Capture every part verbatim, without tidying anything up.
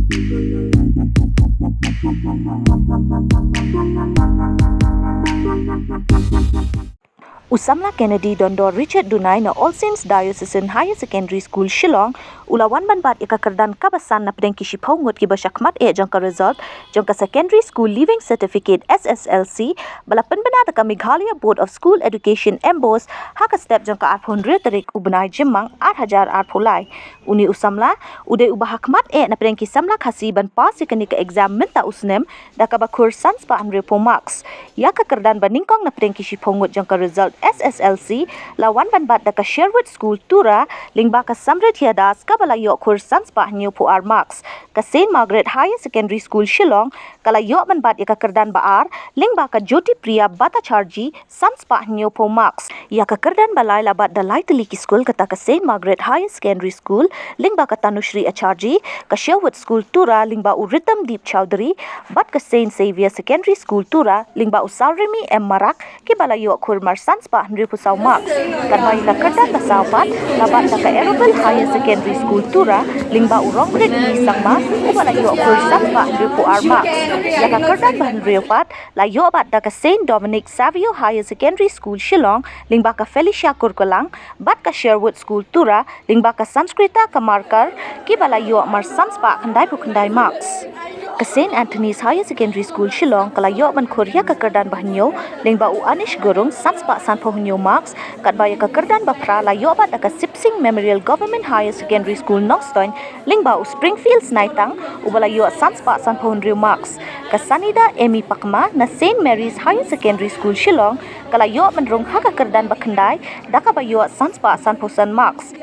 U samla Kennedy Dondor Richard Dunai na All Saints Diocesan Higher Secondary School Shillong u la wan ban bat ïa ka kyrdan kaba san na pdeng ki shiphew ngut kiba shakhmat eh jong ka result jong ka Secondary School Leaving Certificate S S L C ba la pynbna da ka Meghalaya Board of School Education, MBOSE, ha ka step jong ka arphew hynriew tarik u bnai Jymmang ar hajar arphew lai. Une u samla u dei uba hakhmat eh na pdeng ki samla Khasi ban pass ïa kane ka exam mynta u snem da kaba khur san spah hynriewphew marks. Ïa ka kyrdan ba nyngkong na pdeng ki shiphew ngut jong ka result S S L C la wan ban bat da ka Sherwood School Tura lyngba ka Samrit Hiadas kaba la ïoh khur san spah hynñiewphew ar marks. Ka Saint Margaret Higher Secondary School Shillong ka la ïoh ban bat ïa ka kyrdan ba ar lyngba ka Jyoti Priya Bhattacharjee san spah hynñiewphew marks. Ïa ka kyrdan ba lai la bat da lai tylli ki skul, kata ka Saint Margaret Higher Secondary School lyngba ka Tanushri Acharjee, ka Sherwood School Tura lyngba u Ritam Deep Chowdhury, bad ka Saint Xavier Secondary School Tura lyngba u Sarimi M Marak, kiba la ïoh khur mar san spah hynriewphew saw marks. Katba ïa ka kyrdan ba saw pat la bat da ka Arabelle Higher Secondary School Tura lyngba u Rongrit Sangma, uba la ïoh khur san spah hynriewphew ar marks. Ïa ka kyrdan ba hynriew pat la ïoh bat da ka Saint Dominic Savio Higher Secondary School Shillong lyngba ka Felicia Kurkulang, bad ka Sherwood School Tura lyngba ka Sanskrita Kamarkar, kiba la ïoh mar san spah khyndaiphew khyndai marks. Ka Saint Anthony's Higher Secondary School Shillong ka la ïoh ban khur ïa ka kyrdan ba hynñiew lyngba u Anish Gurung san spah sanphew hynñiew marks, katba ïa ka kyrdan ba phra la ïoh bat da ka Sipsing Memorial Government Higher Secondary School Nongstoiñ lyngba u Springfield Snaitang, uba la ïoh san spah sanphew hynriew marks. Ka Sanida Emi Pakma na Saint Mary's Higher Secondary School Shillong ka la ïoh ban rung ha ka kyrdan ba khyndai da kaba ïoh san spah sanphew san marks.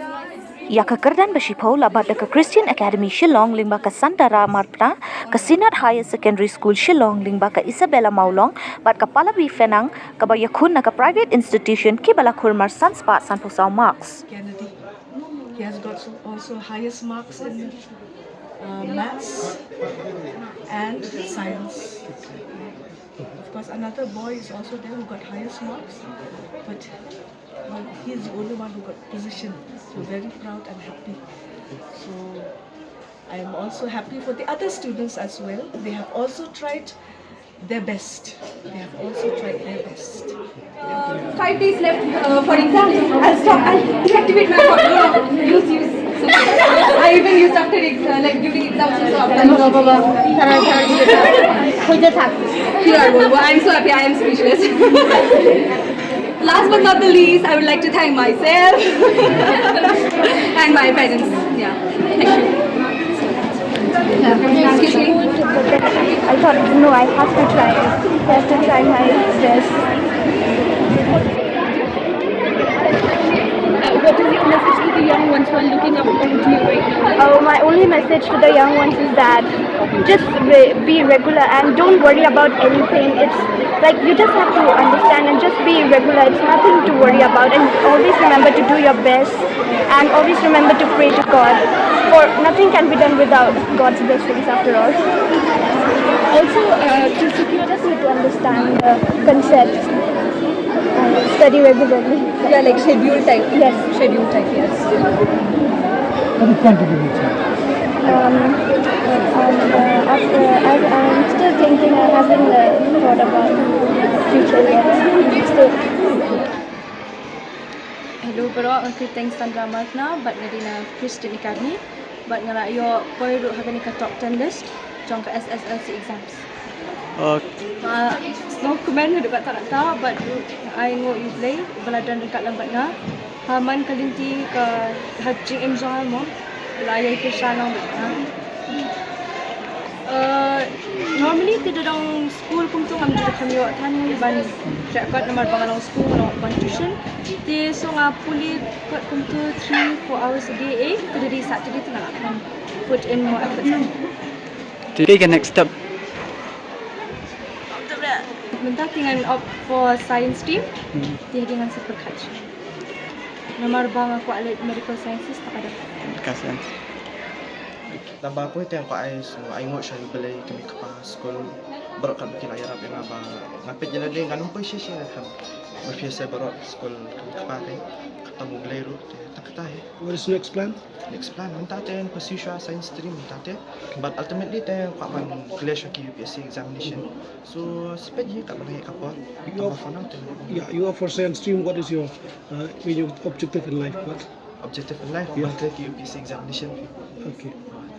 Ïa ka kyrdan ba shiphew la bat da ka Christian Academy Shillong lyngba ka Sandara Marpna, ka Synod Higher Secondary School Shillong lyngba ka Isabella Mawlong, bad ka Pallavi Fenang kaba ïakhun na ka private institution, kiba la khur mar san spah sanphew saw marks. Kennedy. He has got some also highest marks in uh, maths and science. Of course, another boy is also there who got highest marks, but well, he's the only one who got position. So very proud and happy. So I am also happy for the other students as well. They have also tried their best. They have also tried their best. Five days left uh, for exams. I'll stop. I'll deactivate my phone. No, no, use, use. I even used after ex- uh, like during exams also. I've done. বাবা, বাবা, তারা, তারা কি এটা? হইতে থাক। কি আর বলবো? I'm so happy. I am speechless. Last but not the least, I would like to thank myself and my parents. Yeah. Thank you. Excuse me. I thought, no, I have to try. I have to try my best. Uh, what is your message to the young ones who are looking up to you right now? Oh, my only message to the young ones is that just re- be regular and don't worry about anything. It's like you just have to understand and just be regular. It's nothing to worry about, and always remember to do your best, and always remember to pray to God. For nothing can be done without God's blessings, after all. Also, uh, to secure You just need to understand the concepts and study regularly. Yeah, like schedule type. Yes. Schedule type, yes. What is going to be next? Um, um, uh, as, uh, as I'm still thinking, I haven't uh, thought about future yet. Still. Hello baroh, nga kyrteng Sandra Markna bad nga dei na Christian Academy bad nga la ïoh poi ruh ha kane ka top ten list jong ka S S L C exams. Uh, snow kmen haduh katta katta bad ai nguh ïa U Blei uba la don ryngkat lang bad nga. Ha man ka lynti ka ha jingim jong nga mo la ïai kyrshan lang bad nga. Uh, normally te da dang school kumtu ngam ju kham ïoh than ban trek kot namar ba nga long school nga long ban tuition. Te so nga pule kot kumtu three four hours a day eh te da dei Saturday te nga la kham put in more effort. Te ka next step. Mynta te ngan opt for science stream. Hmm. Te ngan sa pyrkhat. Namar ba nga kwah leh medical sciences ta ka dei. Medical science. Tang ba poi te nga kwah ai so ai nguh sha U Blei ki mei ki pa skul baroh kat ba ki la ïarap ïa nga ba nga peit ïa lade ngan ym poi shisha ngan kham ba phi sa baroh skul ki mei ki pa te. Tang U Blei ruh te tang kata hi. What is next plan? Next plan mynta te pursue shuwa science stream mynta te. But ultimately te kwah ban clear shuwa ki U P S C examination. So spet hi ka ban hi ka por. Tang for now te. Yeah, you are for science stream. What is your uh, your objective in life? What? Objective in life Yeah. Ban clear ki U P S C examination. Okay.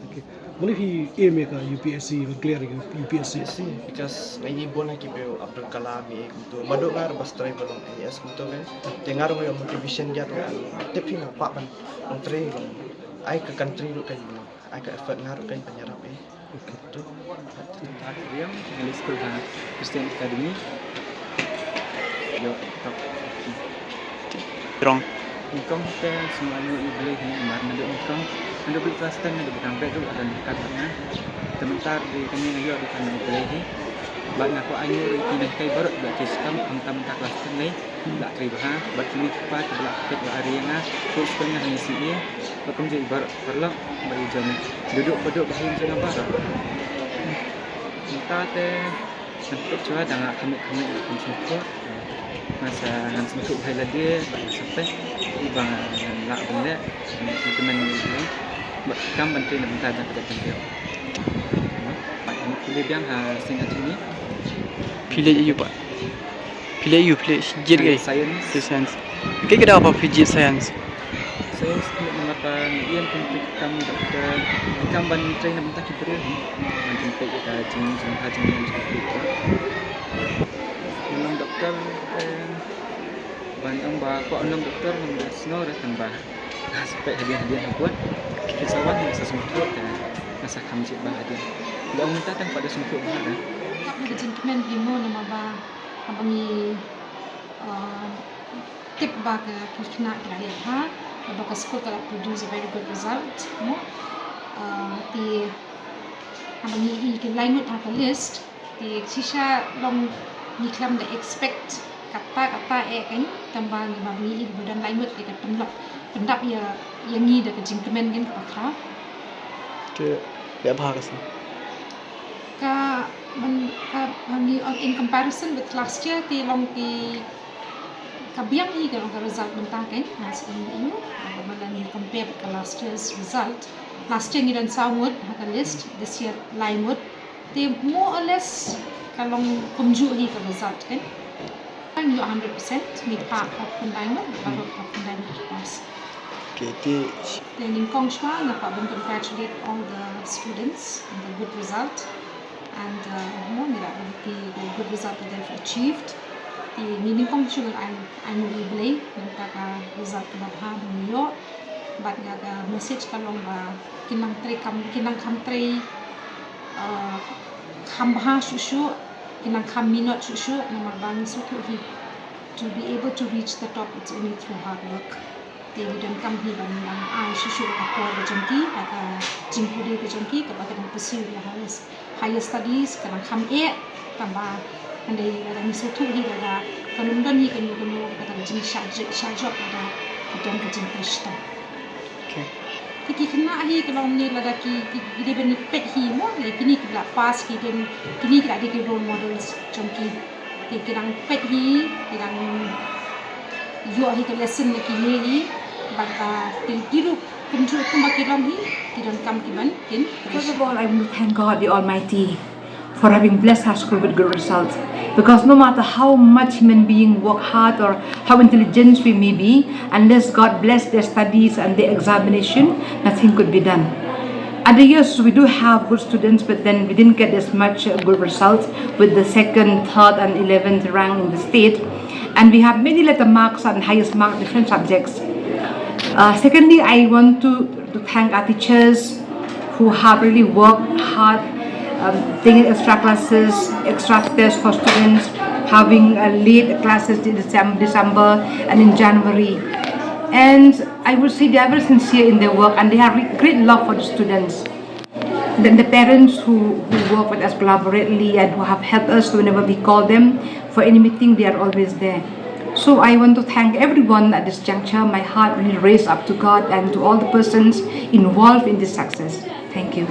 Okay. Mane phi aim ïa ka U P S C, ban clear ïa ka U P S C? U P S C because nga i bun ha ki briew Abdul Kalam i kumto. Bad nga ruh ba try ban long I A S kumto kan. Te nga ruh nga ïoh motivation ïa ruh. Te phi nga kwah ban long try long. Ai ka country ruh kan long. Ai ka effort nga ruh kan ban ïarap i. Okay. Tu. Tang ka riam ngi leit skul ha Christian Academy. Ïoh top. Trong. Nyngkong te sngewbha ïa U Blei hi namar naduh nyngkong, naduh beit class ten naduh beit beit ruh la don kat bad nga. Te mynta ruh dei kane nga ïoh dei kan U Blei hi. Bad nga kwah ainguh ruh ïa ki nonghikai baroh ba ki sngewbha mynta mynta class ten lei. Ba la trei bha bad kine ki kpa kiba la peit ba ari ïa nga. Ruh skul nga ha N C E. Bad kumjuh i baroh paralok ba i jong duh duh ba duh ba hi jong nga baroh. Mynta te Ngan peit shuwa da nga kham kham kham sngewthuh. Nga sa ngan sngewthuh bha ïa lade bad nga sa peit ba ngan lah ban leh, ngan kmen ïa lade bad kam ban trei na bynta jong ka jaitbynriew. Bad ngan pule biang ha Saint Anthony. Phi leh ïa u pat? Phi leh ïa u, phi leh jied kaei? Science. Phi leh science. Kaei ka daw ba phi jied science? Science ka mut namar ba ngi ïeng kum ki kam doctor, ki kam ban trei na bynta ki briew hi. Ngan pynpeit ïa ka jing, jingbha jingmon jong ki briew. Ngan long doctor, eh, ban ong ba kwah long doctor ngam da sngew re tang ba nga sa peit hadien hadien ha bud. Ki sa wan nga sa sngewthuh te nga sa kham jied bha hadien. Ïa ong mynta tang pat da sngewthuh bha re. Ka jingkmen hi mo namar ba haba ngi, uh, tip ba ka ki khynnah ki la leh bha, ba ka skul ka la produce a very good result, mo. Ah, te haba ngi i ki lai ngut ha ka list, te shisha long ngi khlem da expect kata kata eh kan, tang ba ngi ba ngi i ba don lai ngut te ka pynlong pyndap ïa ïa ngi da ka jingkmen kan kaba khraw. Te leh bha ka sngi. Ka ban ka ban ngi on in comparison with last year te long te ka biang hi ka long ka result mynta kan, nga sa ong ïa u, ba ban ngi compare with ka last year's result. Last year ngi don saw ngut ha ka list, this year lai ngut. Te more or less ka long kumjuh hi ka result kan. Ngi ïoh hundred percent, ngi phah hok pynbeit ngut, baroh hok pynbeit ngut ki pass. Okay, te Te nyngkong shuwa nga kwah ban congratulate all the students on the good result. And, uh, mo ngi la ki the good result that they've achieved. Te ngi nyngkong shuwa ai ai ngut ïa U Blei na ka result kaba bha ba ngi ïoh. Bad nga ka message ka long ba kin nang trei kham, kin nang kham trei, uh, kham bha shuh shuh, kin nang kham minot shuh shuh namar ba ngi sngewthuh hi to be able to reach the top it's only through hard work. Te ngi donkam hi ban nang ai shuh shuh ka por ka jong ki, ka jingpule ka jong ki kaba ka dang pursue ïa higher, higher studies, ka dang kham eh, tang ba hynrei lada ngi sngewthuh hi lada kan ym don hi kano kano kata ka jingshah jop lada ka don ka jingpynshitom. Te ki khynnah hi ka long ne lada ki ki dei ban peit hi mo, ne kine ki la pass ki dei, kine ki la dei ki role models jong ki. Te ki dang peit hi, ki dang ïoh hi ka lesson na kine hi, bad ki ruh kumjuh kumba ki long hi, ki donkam ki ban kin. First of all, I want to thank God the Almighty for having blessed our school with good results. Because no matter how much human being work hard or how intelligent we may be, unless God bless their studies and their examination, nothing could be done. Other years we do have good students, but then we didn't get as much uh, good results with the second, third, and eleventh rank in the state. And we have many letter marks and highest mark in different subjects. Uh, secondly, I want to, to thank our teachers who have really worked hard, um, taking extra classes, extra tests for students, having uh, late classes in Decem- December and in January. And I would say they are very sincere in their work and they have re- great love for the students. Then the parents who, who work with us collaboratively and who have helped us whenever we call them for any meeting, they are always there. So I want to thank everyone at this juncture. My heart really raised up to God and to all the persons involved in this success. Thank you.